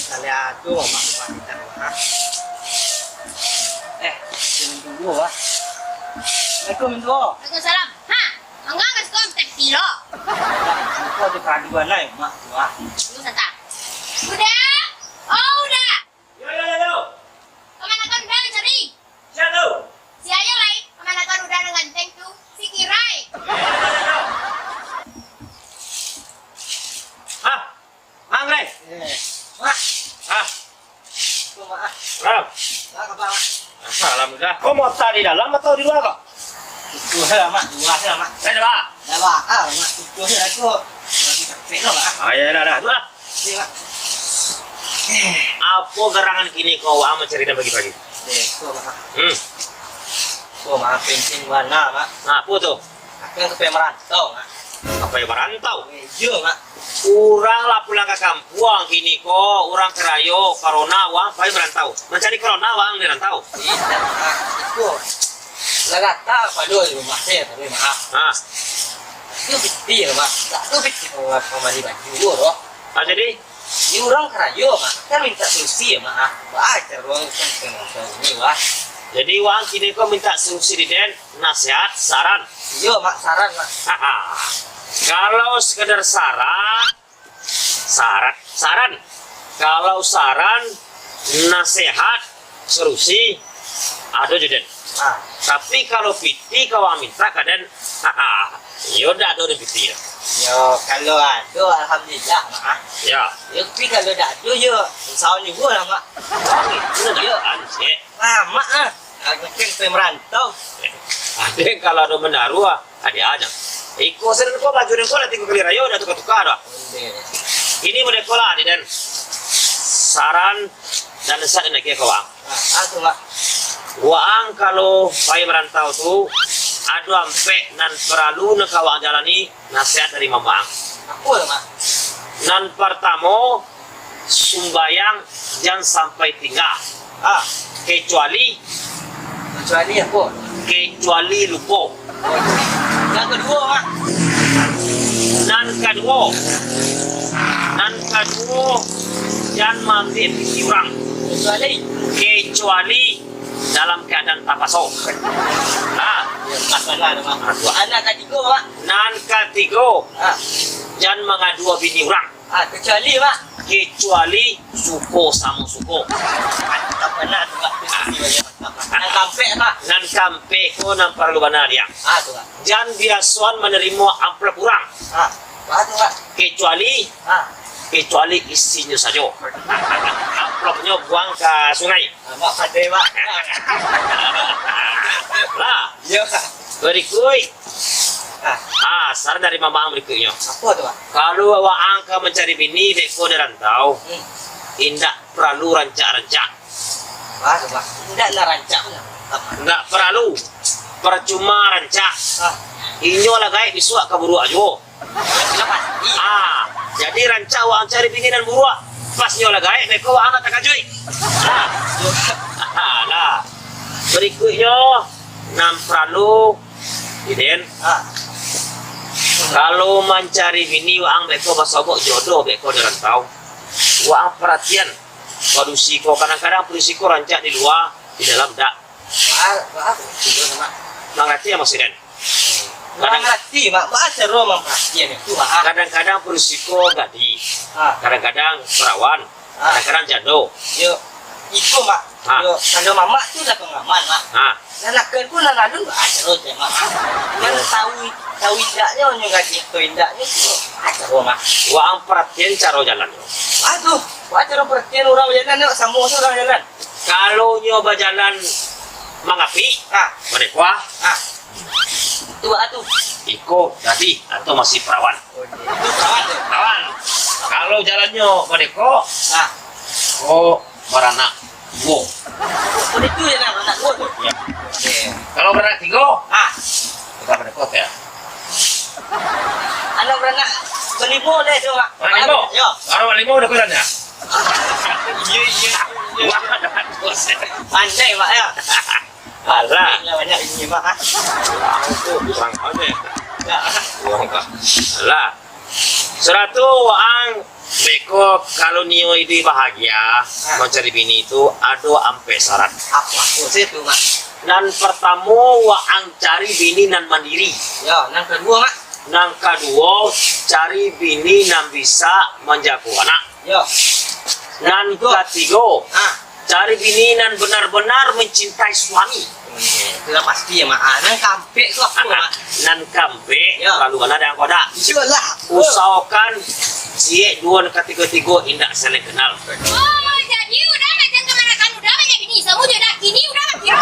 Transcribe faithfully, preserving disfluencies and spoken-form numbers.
Salah tu, Mak, rumah kita, Mak. Eh, jangan dulu, Mak. Assalamualaikum, Mintuo. Waalaikumsalam. Ha, mangga ka siko teh pilo? Mak, aku ada keaduan lai, Mak, tu, ah. Tunggu santa. Uda! Oh, Uda! Yo, yo, yo, yo. Kamanakan Uda mancari? Sia tu? Sia lai, kamanakan Uda nan ganteng tu, si Kirai. Yo, yo, yo, yo. Hah? Mang, Reh? Eh, Mak. Hah? Ko, Mak, ah. Ram. Mak, kaba, Mak? Alhamdulillah. Ko mota di dalam atau di lua ko? Tutuih lah, Mak. Luas lah, Mak. Eh, dah, Mak. Dah, Mak. Ah, Mak. Tutuih lah tu. Lagi capek lah, Mak. Ah, ya, dah, dah. Tu lah. Oke, Mak. Apo garangan kini ko waang mancari den pagi-pagi? Eh, ko, Mak. Hmm. Ko, Mak. Penting bana, Mak. Nah, apo tu? Akan ka pai marantau, Mak. Ka pai marantau? Eh, iyo, Mak. Urang lah pulang ka kampuang kini ko, urang karayo, korona, waang pai marantau. Mancari korona, waang di rantau? Indak, Mak. Iko, lah gata pado di rumah se, tapi, Mak. Ha. Itu piti, Mak. Tak tu piti pambali baju, doh. Ah, jadi? Di urang karayo, Mak. Kan minta solusi, Mak. Wah, caro kan kena ini, wah. Jadi, waang kini ko minta solusi di den, nasihat, saran. Iyo, Mak, saran, Mak. Kalau sekedar saran, saran, saran. Kalau saran, nasihat, solusi, ado jo den. Ah. Tapi kalau piti ka waang minta ka den, iyo ndak ado den piti tu. Yo, kalau ado, alhamdulillah, Mak. Ya. Yo, tapi kalau ndak ado, yo, usaho jugo lah, Mak. Itu yo. Anjek. Ah, Mak, ah. Ah, mungkin pai marantau. Ado kalau ado mandaru, ah. Adi aja. Iko sen ko baju den ko lah tigo kali rayo dah tuka-tuka dah. Ini model ko lah, di den. Saran dan nasihat den agiah ka waang. Ah, ah, tu, Mak. Waang kalau pai marantau tu, ado ampek nan paralu nan ka waang jalani, nasihat dari mamak. Apo tu, Mak? Nan partamo, sumbayang jan sampai tingga. Ah. Kecuali. Kecuali apo? Kecuali lupo. Nan kaduo, Mak. Nan kaduo. Nan kaduo, jan maambiak piti urang. Kecuali? Kecuali dalam keadaan tapaso. Ah. Yo, masalah tu, Mak. Ah, tu. Nan katigo, Mak. Nan katigo, ah, jan mangadua bini urang. Ah, kecuali, Mak? Kecuali suko samo suko. Mantap bana tu, Mak. Nan kaampek, Mak. Nan kaampek ko nan paralu bana, Diang. Ah, tu, Mak. Jan biasoan manarimo amplop urang. Ah, apo tu, Mak? Kecuali, ah, kecuali isinyo sajo. Amplopnyo buang ka sungai. Mak pandai, Mak. Lah. Yo. Barikuik. Ah. Ah, saran dari mamak barikuiknyo. Apo tu, Mak? Kalau waang ka mancari bini beko di rantau, hmm, indak paralu rancak-rancak. Apo tu, Mak? Indak lah rancak pulo. Indak paralu. Parcuma rancak. Ah. Inyo lah gaek bisuak ka buruak juo. Ah, jadi rancak waang cari bini nan buruak. Pas nyo lah gaek, beko waang lah takajuik. Ah. Ah, lah. Barikuiknyo, nan paralu, Iden. Ah. Kalau mancari bini waang beko basobok jodoh beko di rantau. Waang paratian padusi ko, kadang-kadang padusi ko rancak di lua, di dalam dak. Baa, baa, Mak. Mangarati yo, Mas Iden? Kadang- Mangarati, Mak. Baa caro mamparatian itu, Mak? Kadang-kadang padusi ko gadih. Ah. Kadang-kadang perawan. Ah. Kadang-kadang jando. Yo, iko, Mak. Ah. Yo, kalau mamak tu lah pangamal, Mak. Ah. Nan akan ko nan alun baa caro tu, Mak. Nan tahu, tahu indaknyo, nyo gadih atau indaknyo tu, baa caro, Mak. Waang paratian caro jalannyo. Aduh, baa caro paratian urang bajalan, Mak, samo tu urang bajalan. Kalau nyo bajalan mangapik, ah, badekua. Ah. Tu, ah, tu. Iko gadih atau masih perawan? Oh, iya. Itu perawan tu. Perawan. Kalau jalannyo badeko, ah, ko baranak duo. Oh, itu yo, nah, baranak duo tu. Ya. Oke. Kalau baranak tigo, ah, kita badeko ya. Anak baranak balimo deh tu, Mak. Baranak limo? Yo. Kalau balimo udah kurang ya? Iya, iya, iya. Wah, ada bos. Pandai, Mak, ya. Alah. Pandai lah banyak ini, Mak, ah. Kurang tu, kurang aja. Ya. Kurang, Pak. Alah. Sudah tu, waang Beko, kalau nio iduik bahagia, mancari bini tu ado ampek syarat. Apo, apo se tu, Mak? Nan partamo, waang cari bini nan mandiri. Yo, nan kaduo, Mak? Nan kaduo, cari bini nan bisa manjago anak. Yo. Nan katigo, ah, cari bini nan benar-benar mencintai suami. Itu lah pasti ya, Mak. Ah, nan kaampek tu apo, Mak? Nan kaampek, yo, kalau bana dek angkau dak. Iyolah. Usahokan ciek duo nan katigo-tigo indak saling kenal. Oh, jadi Uda macam kamanakan Uda banyak bini, samo jo Uda kini Uda makin.